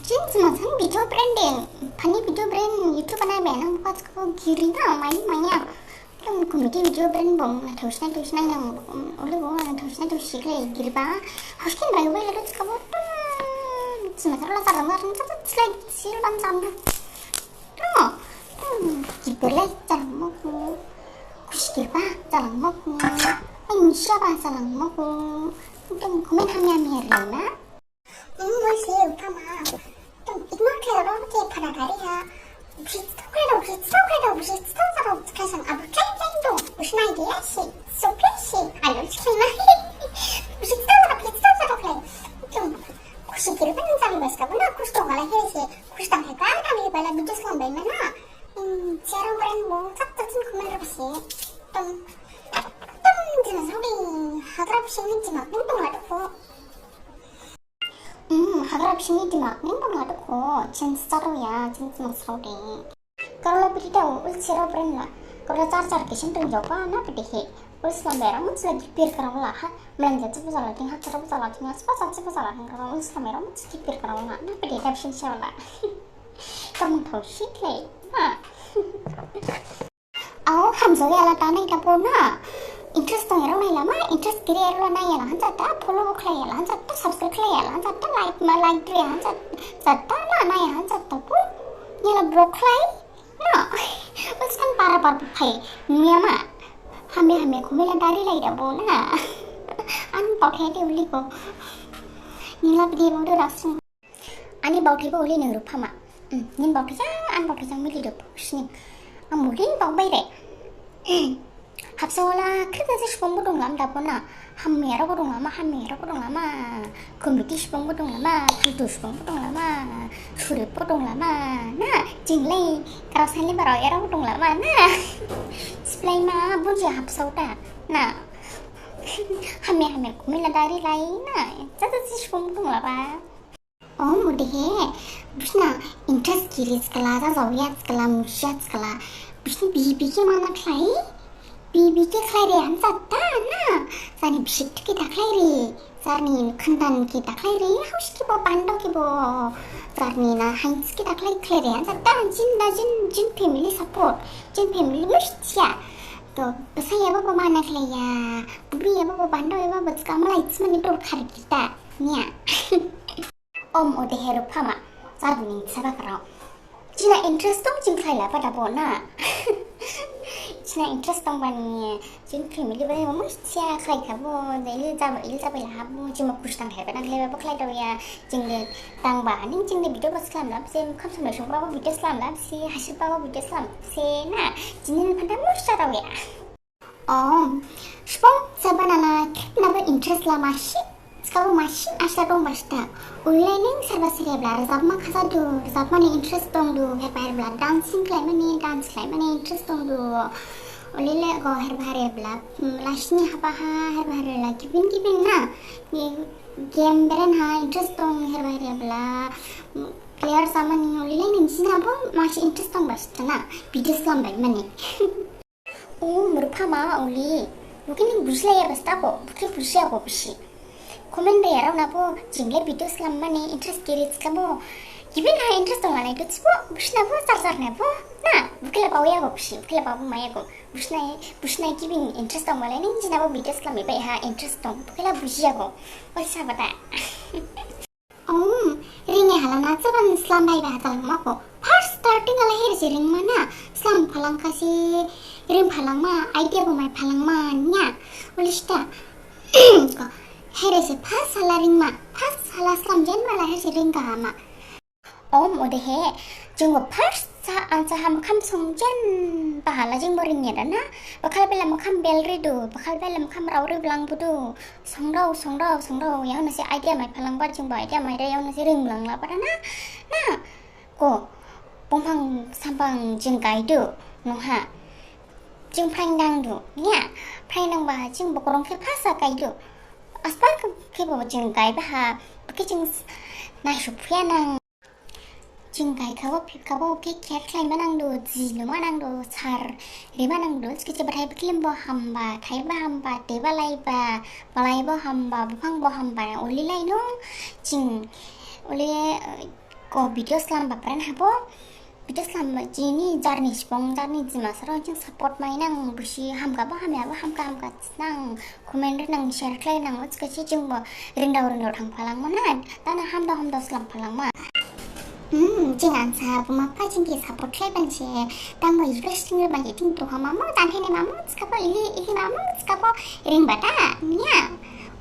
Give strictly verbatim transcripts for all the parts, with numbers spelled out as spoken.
Jing jima sang video brand de, funny video brand YouTube banai me nang pas ko giri na mai maya. Tum comedy video brand bong na thos na thos na yang, ule bong na thos na thos sikle giri ba. Hoskin bai bai ladu chikabo tum jima sang la sarang sarang chap chap chilai sil ban sam na. Tum giri lai sarang mo ko. Kusi giri ba sarang mo ko. Ai musia ba sarang mo ko. Tum comment hamya hamya re na. Ini boy sih utama. Tum ikma kaya ba ke pada dari ha. Bisi tau kaya dong, bisi tau kaya dong, bisi tau kaya dong. Kasang abu ceng ceng dong. Usnai dia sih, sopia sih. Ayo sih kena. Bisi tau kaya dong, bisi tau kaya dong. Tum kusi giri ba nang sabi bas kabu na kus tong ala he sih. Kus tang he ka kami bala bidus lambai mana. Serang brand bong tak tak sin comment rap sih. Tum tum jina saudi. Hakrap sih ni jima tum tum ladu ko. Hmm, hagrap sini dimak ning bang ladu ko, chance charo ya, chance mak saudi. Karola bidi dau, ul sero brand la. Karola char char kisin tung jauh pa, na pede he. Ul slam bera mun sila gipir karang la ha. Melan jat sepa sala ting ha, charo sala ting ha, sepa sala sepa sala ting karang, ul slam bera mun sila gipir karang la. Na pede dap sin sala. Kamu tau sih le, na. Ao, hamjaoya la da nai da bo na. Interest dongyarao nailama, interest giriyarao la naiyala hanjada, follow khlaiyala hanjada, subscribe khlaiyala hanjada, like ma like giriyala hanjada na, naiya hanjada bo. Niyala block khlai na. Ulsan bara bar bo phai nuyama. Hame hame khumela dari lai da bo na. An baothai de uli ko. Nila bidi bo de rasung. Ani baothai bo uli ning Rupama. Hmm, nin baothai jang, an baothai jang mili dop sini. Ang muli baobai re. Hmm. Hapsa wala khrip jase subung bo dong lam da bo na. Hamyarao bo dong lama, hamyarao bo dong lama. Committee subung bo dong lama, Khaltu subung bo dong lama. Surip bo dong lama. Na, jinglai, karasani barao yarao bo dong lama. Na. Siplai ma, bunji hapsa da. Na. Hamya, hamya, khumela dari lai na. Jase jase subung bo dong laba. Om, odehe, bisna interest giri skala, jajaoya skala, musia skala, bisni bibi khe mana khlai, bibi khe khlai re, hamsa da na, jani bisik khe da khlai re, jani khandan khe da khlai re, haus khe bo, bando khe bo, jani na hains khe da khlai khlai re, hamsa da, jin da jin, jin family support, jin family musia, to, basa yaba bo mana khlaiya, bubri yaba bo, bando yaba bo, jika malai jismani dorkhar gita, niya. Om, odehe Rupama, jadu ning saba karao. Jina interest dong jing khlai laba da bo na. Jina interest dong bani, jing family bani mamu sia khlai kha bo, ili jaba, ili jaba ila ha bo, jing ma kusi dang khlai ba dang khlai ba bo khlai dao ya, jing de dang ba, ning jing de video bo slam lab se, kham sam sung ba bo video slam lab se, hasib ba bo video slam se na, jini phanda musa dao ya. Om, subung jabana la khrip nabo interest la masi, skabo masi asa dong basta. Ulai ning serba sereba la rajabma khajadu, rajabmani interest dongdu, herba herba la dancing khlaimani, dance khlaimani interest dongdu. Ulile go herba herba la, hmm, lasni haba ha, herba herba la gibin gibin na. Ni game beren ha interest dong, herba herba la, hmm, player samani ulile ning jinabo masi interest dong basta na. Bidis lambai mani. O Rupama uli, bukhe ning bujilaya basta ko, bukhe bujiya ko bisi. Comment de yarao na bo, jingle video slam mani interest giri jika bo. Gibin ha interest dong alai duts bo, bisi na bo, jar jar na bo. Na, bukhe la baoya ko bisi, bukhe la baobu maya ko. Bisi na, bisi na gibin interest dong alai ning jina bo video slam ibai ha interest dong, bukhe la bujiya ko. Oi sabada. Om, ringe hala na jaban slam bai ba jalangma ko. First starting ala herse ringma na, slam phalangkhase, ring phalangma, idea bo mai phalangma, nya. Ulista. Ko, herse first hala ringma, first hala slam jenma la herse ringkha hama. Om, odehe, jingbo first sa ansa ham kham songjen bahala jingbo ringya dana. Bakhal bela makham belridu, bakhal bela makham raori blangbudu. Songdao, songdao, songdao, yaona se idea mai phalangba jingbo idea mai da yaona se ringlanglaba dana. Na, ko, bongphang samphang jing gaidu, nongha. Jing phaindangdu, niya, phaindangba jing bokorong khe phasa gaidu. Asba khe bo jing gaibaha, bokhe jing s-, naisuphuya nang. Jing gaikhabo, phipkhabo, khe care khlaima nangdu, ji luma nangdu, sar rima nangdu, sikhe jebathai bikhilimbo hamba, thaiba hamba, teba laiba, balaibo hamba, buphangbo hamba, uli laino, jing, uli, eh, Ko video slam bapran habo. Video slam jini jarni sipong jarni Dimasarao jing support mainang, busi hamkha bo hamya bo hamkha hamkha nang comment rinang, share khlainang, odehe khe jingbo rindao rindao thangphalangma na, dana hamdao hamdao slamphalangma. Hmm, jing ansa buma bupha jing khe support khlaiba se, thangbo request khlaiba se, jing duha mamo, janthai ne mamo, thikhabo ili, ili mamo, thikhabo ringba da, niya.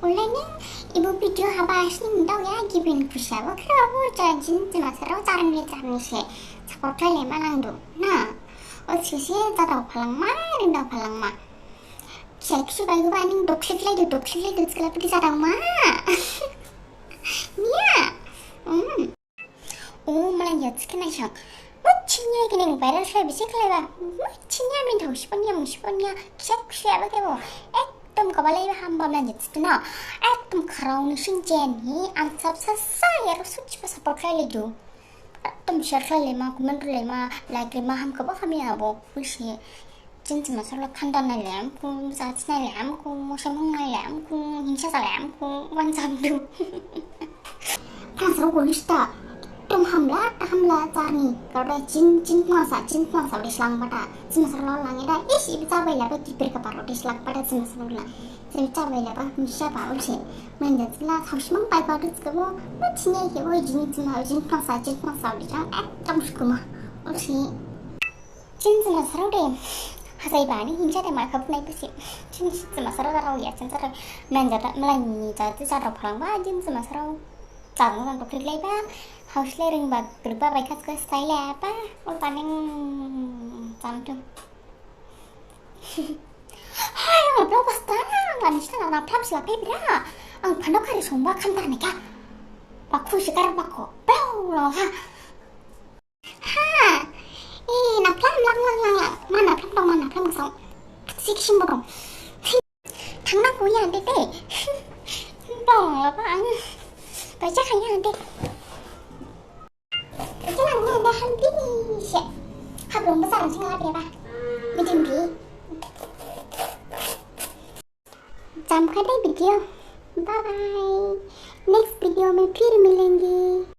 Olai ning ebo video haba sining daoya gibin khusi habo khlaiba bo ja jini Dimasarao jarni jarni se support khlailaima nangdu na. Odehe se jadao phalangma, rindao phalangma. Kisa kisi baigoba ning dokhli khlaidu, dokhli khlaidu, thikhala bidi jadaoma. Niya. Hmm. O, malai ya thikhe naisang. Muchiniya khe ning viral khlai bisi khlaiba. Muchiniya min thao sipanya, musipanya. Kisa kisi aba khe bo. Ekdom kabalai ba hamba malai ya thikhe na. Ekdom kharao ni sing jen hi. Ang sab sa sa ya ro suchi ba support khlailaidu. Ekdom share khlailaima, comment rilaima, like rilaima hamkha bo hamya bo. Busi. Jini Dimasarao la khanda nai lamkhu, jat nai lamkhu, semhong nai lamkhu, hingsa ja lamkhu, wan jamdu. Dimasarao goli sta, ekdom hamla, ta hamla jarni, kau da jin, jin phnangsa, jin phnangsa ode slang bata, Dimasarao la langeda, is ibi jabai laba gibir khabar ode slang bata Dimasarao la, jin jabai laba, misa ba ode, manja jila, saosi mang bai ba ode thikhabo, muchiniya khe bo jini Dima, jin phnangsa, jin phnangsa ode jang, ekdom sukuma, ode. Jini Dimasarao de, hajaiba ni hingsa de mai khabu nai busi. Jini Dimasarao da raoya, jini sarao. Manja da, malai ni jat jadao phalangba, jini Dimasarao. Jadao jadao klik laiba, house le ringba, gurba bai khas khas style ba, ol paning jamdu. Hai, ang block basta, ang lani sita na plam sila pe bira. Ang phandok hari songba khamta ne kya. Bakhu sikar bakho, plau lo ha. Ha! Eh, naplam, lang, lang, lang, lang. Ma naplam dong, ma naplam dong. Sik sim dong. Thangna kuya de de. Dong la ba ang. Baca kaya de. Baca lang ya de han bi se. Hablong besar sing la de ba. Bidim bi. Jam kha de video. Bye bye. Next video में फिर मिलेंगे.